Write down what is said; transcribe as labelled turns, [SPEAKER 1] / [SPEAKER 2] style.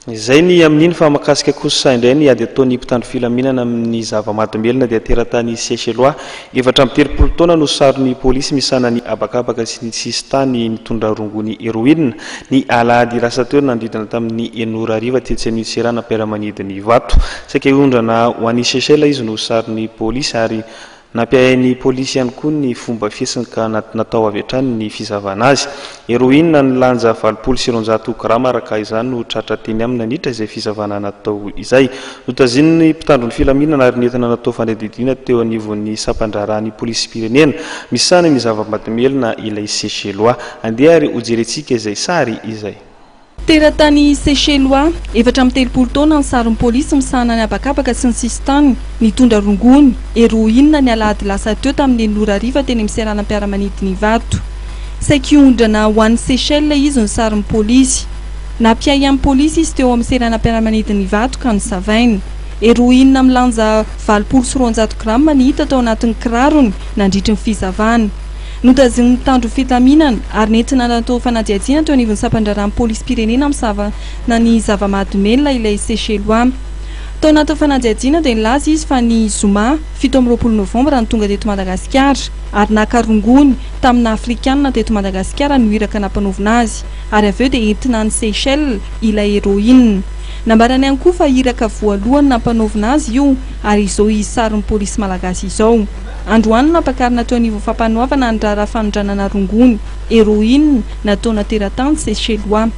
[SPEAKER 1] Izay ny amin'iny fa mahakasika kosa indray ny ady ataon'ny mpitandro filaminana amin'ny zava-mahadomelina dia teratany Seychellois 34 taona no saron'ny polisy misahana ny habakabaka sy ny sisintany nitondra rongony heroine ny alahady lasa teo nanodidina tamin'ny 6 ora hariva tetsy amin'ny seranam-piaramanidina Ivato. Saika hiondrana ho any Seychelles izy no saron'ny polisy ary Nampiahiahin'ny polisy ihany koa ny fomba fihetsiny ka natao avy hatrany ny fisavana azy. Heroine nilanja 280 grama araka izany no tratra teny aminy nandritra izay fisavana natao izay. Notazinin'ny mpitandro ny filaminana ary nentina natao fanadihadiana teo anivon'ny sampan-draharahan'ny polisim-pirenena misahana ny zava-mahadomelina ilay Seychellois. Andeha ary hojerentsika izay sary izay.
[SPEAKER 2] Teratany Seychellois, 34 taona ny sarin'ny polisy misahana ny habakabaka sy ny sisintany, nitondra rongony, heroine, ny alahady lasa teo tamin'ny 6 ora hariva teny amin'ny seranam-piaramanidina Ivato. Saiky hiondrana ho any Seychelles izy no sarin'ny polisy. Nampiahiahy ny polisy izy teo amin'ny seranam-piaramanidina Ivato ka nosavaina. Heroine milanja 280 grama ny hita tao anatin'ny kirarony nandritry ny fisavana. Notazonin'ny mpitandro filaminana ary nentina natao fanadihadiana teo anivon'ny sampan-draharahan'ny polisim-pirenena misahana ny zava-mahadomelina ilay Seychellois. Tao anatin'ny fanadihadiana dia nilaza izy fa ny zoma 27 novambra no tonga teto Madagasikara ary naka rongony tamina Afrikanina teto Madagasikara no iraka nampanaovina azy ary avy eo dia entina any Seychelles ilay heroine. Nambarany ihany koa fa iraka voalohany nampanaovina azy io ary izao izy sarin'ny polisy malagasy izao. Androany no nampakarina teo anivon'ny fampanoavana ny raharaha fanondranana rongony, heroine, nataona teratany Seychellois.